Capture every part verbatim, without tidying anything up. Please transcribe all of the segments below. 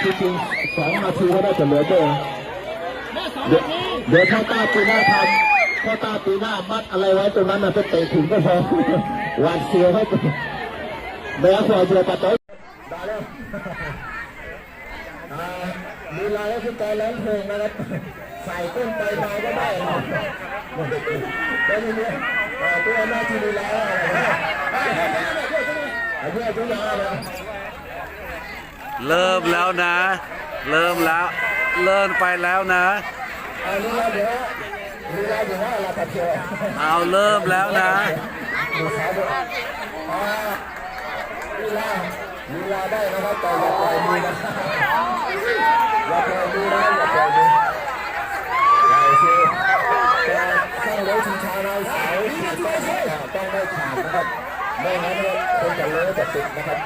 จริงๆ สองนาทีก็น่าจะเหลือเชื่อนะ เดี๋ยว เดี๋ยวพ่อต้าปีหน้าทำ พ่อต้าปีหน้ามัดอะไรไว้ตรงนั้นนะ ไปเตะถุงก็พอ หวาดเสียวให้ ไม่เอาขวดเบียร์ตัดต่อ มาแล้ว อ่า ลีลาก็คือการร้องเพลงนะครับ ใส่ต้นไปมาก็ได้นะ ได้ยินไหม อ่า ตัวหน้าที่ลีลาอะไรนะ อ่า เริ่มแล้วนะ เริ่มแล้ว เริ่มไปแล้วนะ เอาเริ่มแล้วนะ ลีลาได้นะครับ แต่อย่าปล่อยมือนะ อย่าปล่อยมือนะ อย่าปล่อยมือ อย่าปล่อยมือ แต่ต้องได้ชิงช้านะ เสาสี่ต้นเนี่ยต้องได้ขาดนะครับ ไม่งั้นเนี่ยคนจะเละจะติดนะครับ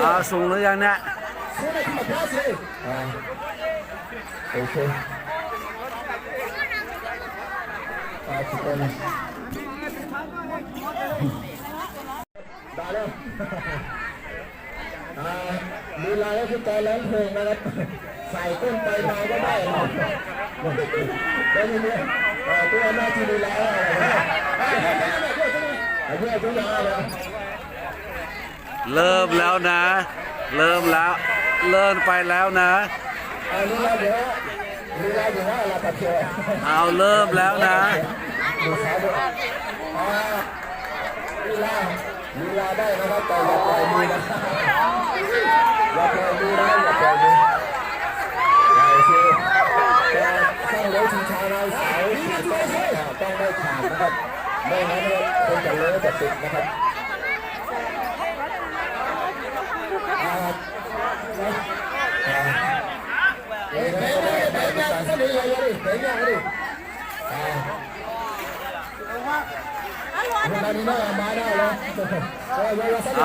Aq, smq luf ya nae. Aq, ok. Aq, tiqpov nae. ลีลาก็คือการร้องเพลงนะครับ ใส่ต้นไปมาก็ได้นะ ได้ยินไหม เออ ตัวหน้าที่ลีลาอะไรนะ อ่ะ เพื่อนตัวอย่างอะไร เริ่มแล้วนะ เริ่มแล้ว เริ่มไปแล้วนะ อ่ะ ลีลาเดี๋ยว ลีลาอยู่นะ หลับตาเชียว เอา เริ่มแล้วนะ ดูซ้ายด้วย อ่ะ ลีลา ลีลาได้นะครับ แต่อย่าปล่อยมือนะ อย่าปล่อยมือนะ อย่าปล่อยมือ โอเค การสร้างรั้วชิงช้านะ เสาสี่ต้นเนี่ยต้องได้ขาดนะครับ ไม่งั้นเนี่ยคนจะเละจะติดนะครับ อ่า อ่า เอ๊ะ ไปเนี่ย ไปเนี่ย ไปเนี่ย ไปเนี่ย อ่า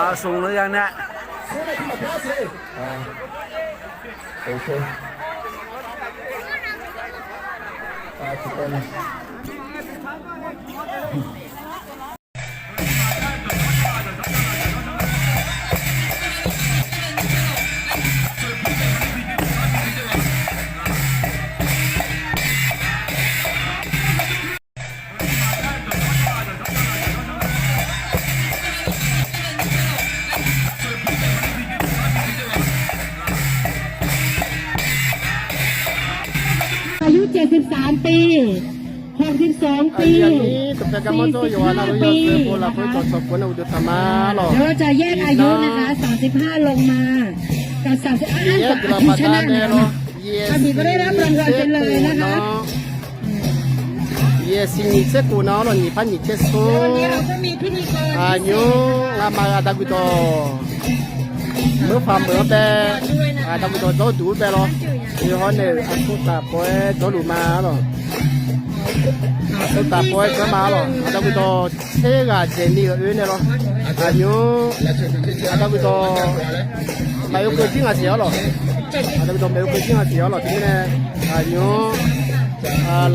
Aq, smq luf ya nae. อายุ เจ็ดสิบสาม ปี หกสิบสอง ปี สี่สิบห้า ปี เดี๋ยวเราจะแยกอายุนะคะ สามสิบห้า ลงมา กับ สามสิบห้า กับอายุชนะนะคะ อาบีก็ได้รับรางวัลไปเลยนะคะ Yaeqsiq nyiq tser khof nan-anr lawq, nyiq par nyiq tser smr. Aqnymr ngamaf-euq aqda guiqdawq meuq paq meuq-anr bae, aqda guiqdawq dawrduq-anr bae lawr. Oe hawr nae-euq aqsur taf pawf-aer dawrluf ma-ar lawq. Aqsur taf pawf-aer janr ma-ar lawq. Aqda guiqdawq tser ghaq dzaeqni-euq oe nae lawr. Aqnymr aqda guiqdawq maqoe keuv jir ngaq siq-ar lawq. Aqda guiqdawq maqoe keuv jir ngaq siq-ar lawq. Teumirnae aqnymr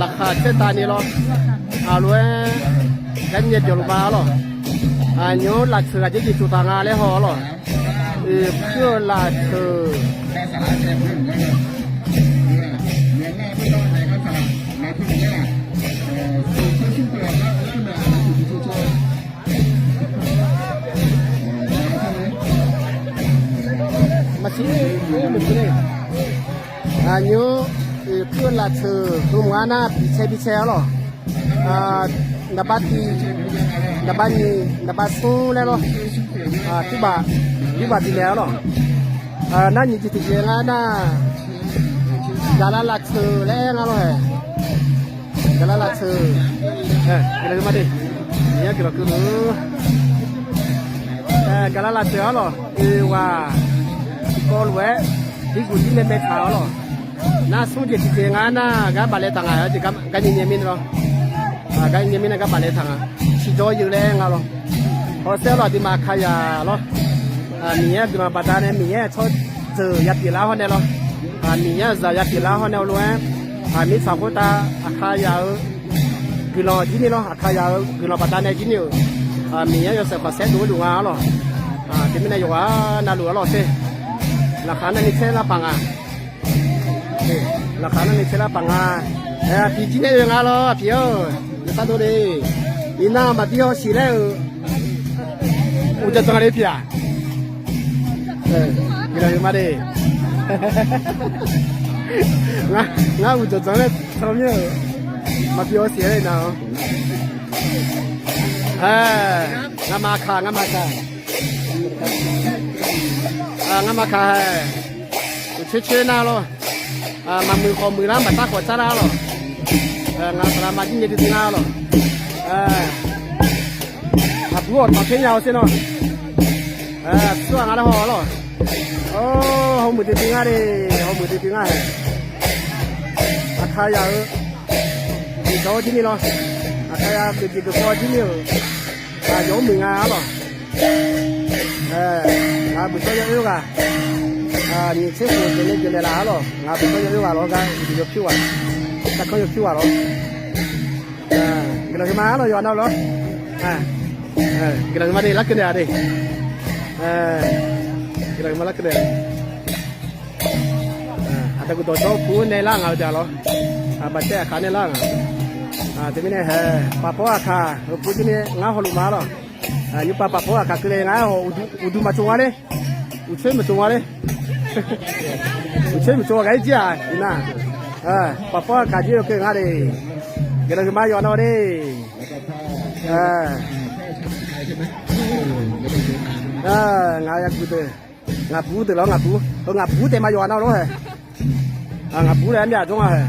laqkhaq caertavni lawr. Aqlof-aer gar nyae byawq luf ma-ar lawq. Aqnymr laftseuq ghaq dzer jeq tsov taq nga laer haw-ar lawq. Oeq puir-eu laftseuq Maqsiq, aqnymr oeq puir-eu laftseuq hmq-anr nar bicae bicae-ar lawq. Naqbar tiq, naqbar nyiq, naqbar smr laer lawr. Turbaq, turbaq diqnaeq-ar lawq. Nar nyiq jeq tiqjeq ngar nar, gaqlaq laftseuq laer aer nga lawr hae. Gaqlaq laftseuq, gaqlaq laftseuq, gaqlaq laftseuq-ar lawq. Oeq ghaq tiqkawv lof-aer dirguq dirmae maetaq-ar lawq. Nar smr jeq tiqjeq ngar nar gar baflaeq taq nga-eu jeq gar nyae nyae mirnae lawr. Gar nyae mirnae gar baflaeq taq nga. Ciqjawr yeu laer aer nga lawr. Hawsaer lawq, aqduimaf kayaq lawr. Miqyaer guiqlanq baqdanae Miqyaer tsawr Zeuq yapyeuf lar hawr nae lawr. Miqyaer-euq zaq yapyeuf lar hawr nae heulof-aer, mirtsaq khoertav Aqkaqzaq-euq guiqlanq jir ni lawr, Aqkaqzaq-euq guiqlanq baqdanae jir ni-euq, Miqyaer yawshaef khanqsaer dov-aer luf nga-ar lawq. Teumirnae yawqghaq navluf-ar lawq te. Laqkhaq nar ni tser lar paq nga. Laqkhaq nar ni tser lar paq nga. Aqpiq jir nae oe nga lawr, aqpiq-ar. Yawsar dov le. Iqnan maqbi hawshiq laer-euq uqdzanq dzanq le pyeuf-aq. Guiqlanq huiqma de. Ngar uqdzanq dzanq laer tsanr mir-euq maqbi hawshiq laer iqnan-awr. Ngamaf kaq, ngamaf kaq. Ngamaf kaq-ae. Uqcoer coer nar lawr. Maqmuiq khawf muiq lar, maqsar khawf sar lar lawq. Ngaq saqlaq ma jir nyae duidui nar lawq. Aqbur-awq tanqter nya-awr sher nawr. Aqsur-aq nga laer haw-awr lawq. Hawmuiq duidui ngar le, hawmuiq duidui ngar-ae. Aqkaqzaq-eu jeqjawr-awr jir ni lawr. Aqkaqzaq-eu jeqjeq deuq kawv jir ni-euq aqyawf-anr muiq nga-ar lawq. Ngaq buiq tsawr yawoer ghaq, nyiq tser khof jeq nae jeq naeq laf-ar lawq. Ngaq buiq tsawr yawoer ghaq lawr gar uqduq yawpyur ghaq, sarkanr yawpyur ghaq lawr. Guiqlanq huiqma-ar lawq, yawqha navluf-awr. Guiqlanq huiqma de, larkeuv naeq-a de. Guiqlanq huiqma larkeuv naeq. Aqda guiqdawq jawr-eu pur nae lar ngaq-eu deuq-aq lawr. Baqcaev Aqkaq nae lar ngaq. Teumirnae haeq paqpawr Aqkaq-euq pur jir ni ngar hawluf ma-ar lawq. Nymrpav paqpawr Aqkaq keuvle ngar-aer haw uqduq maqtsov nga le. Uqcoer maqtsov nga le. Uqcoer maqtsov ghaq-ir jir-aq iqnan. Paqpawr Aqkaq jir-eu keuv nga le. Guiqlanq huiqma yawqha navluf-awr le. Ngaq yagui deuq, ngaq bur deuq lawr, ngaq bur, ngaq bur taef ma yawqha navluf-awr haeq. Ngaq bur laer armyav dzawr nga haeq.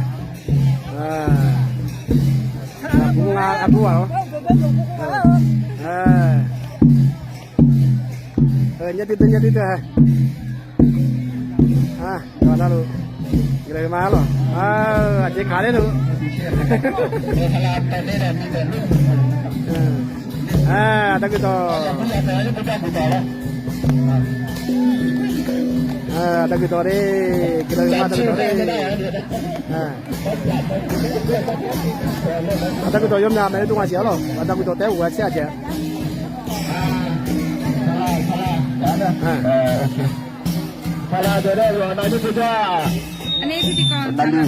Ngaq bur nga, aqbur ghaq lawr. Nyaer duidui, nyaer duidui haeq. Yawqha navluf, guiqlanq huiqma-ar lawq. Aqjeq kaq laer luf. Aqda guiqdawq, aqda guiqdawq le, guiqlanq huiqma aqda guiqdawq le. Aqda guiqdawq yawmyaq maeq-eu dov nga jeq-ar lawq. Aqda guiqdawq taef-aer ghof-a tser-aq jeq. Navli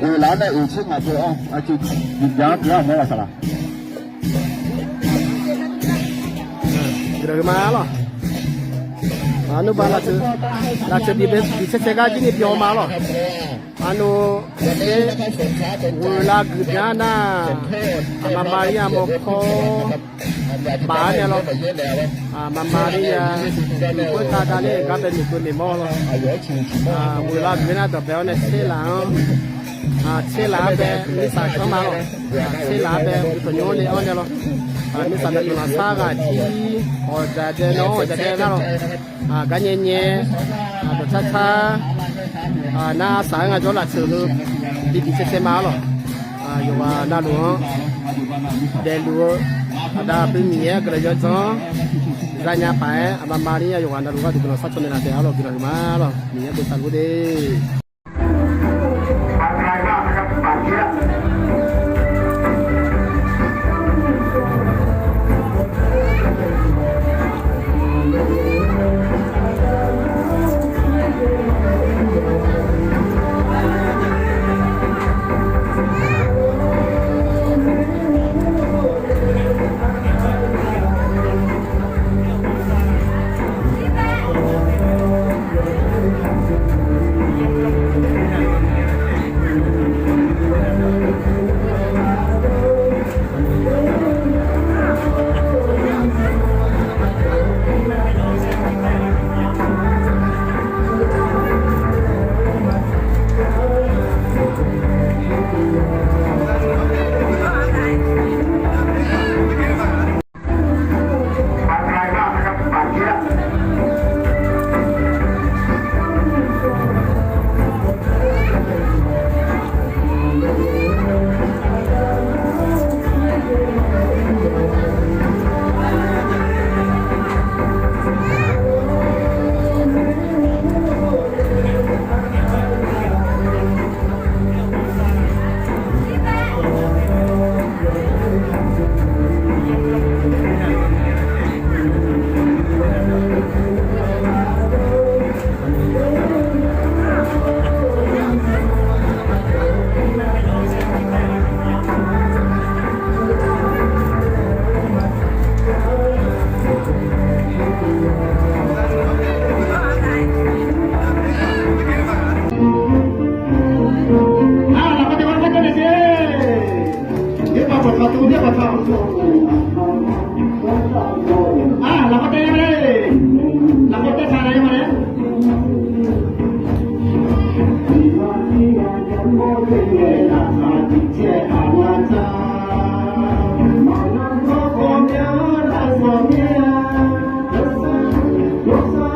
ghoeqlaf nae uiqtser ngaq deuq-anr aqjeq jeq bya-anr deuq-ar mawr-a saqlaq. Guiqlanq huiqma-ar lawq. Nmrba lafceuq bi caer caer gar jir ni byan ma-ar lawq. Aqnov, ghoeqlav guiqbyan nar, aqma Maria mawrkawr baf-ar nae lawr. Aqma Maria, khoertav davler-euq gar bae noeqkeuv noeqmawr lawr. Ghoeqlav guiqbyan nar dawqbae-awr nae tserlaf-anr, tserlaf-anr bae mirtsaq kanr ma lawr. Tserlaf-anr bae uqtawq nymr-anr nae-awr nae lawr. Mirtsaq dawqtawq lafsar ghaq jir, awqdzaq dae nawr awqdzaq dae nar lawr. Gar nyae nyae, dawqtsar tsar, nar saq-aer nga jawr lafceuq heu, bi diq cae cae ma-ar lawq. Yawqghaq navluf-anr daefluf-eu aqda aqpoeq Miqyaer guiqlanq yawdzanr zanya paq-aer, aqma Maria yawqghaq navluf gharduq guiqlanq sharcaw naeqlaf taef-ar lawq. Guiqlanq huiqma-ar lawq. Miqyaer bosav luf-ur de. Heugar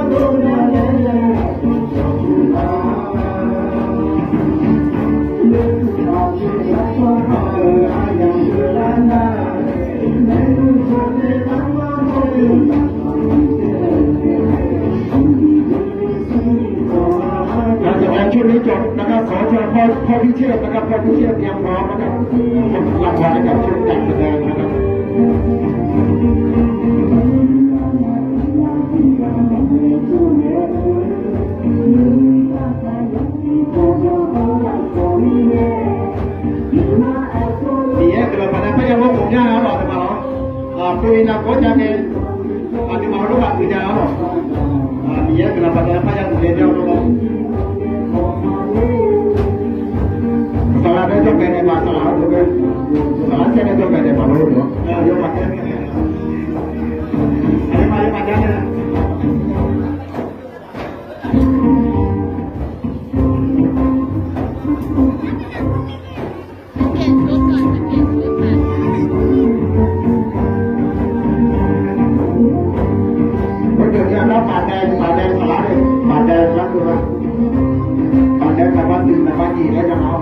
ช่วงนี้จบนะครับ ขอเชิญพ่อ พ่อพิเชษนะครับ พ่อพิเชษเตรียมพร้อมนะครับ รับรางวัลให้กับชุดจัดแสดงนะครับ Miqyaer guiqlanq paq nae parya mawrkhof mya-a lawq, aqduimaf lawq. Aqpoeq navgawr ja nae aqduimaf-euq lorghaq guiqlanq-a lawq. Miqyaer guiqlanq paq nae parya mawrkhof mya-a lawq. Saqlaq nae jawrbae nae ma saqlaq-a lawq. Saqlaq saer nae jawrbae nae ma lawq. Aqyawfmaf ja nae, aqyawfmaf ja nae. Paqdae, paqdae saqlar nae, paqdae saqlar deuq-a. Paqdae saqlar deuq, saqlar deuq laer ja-a.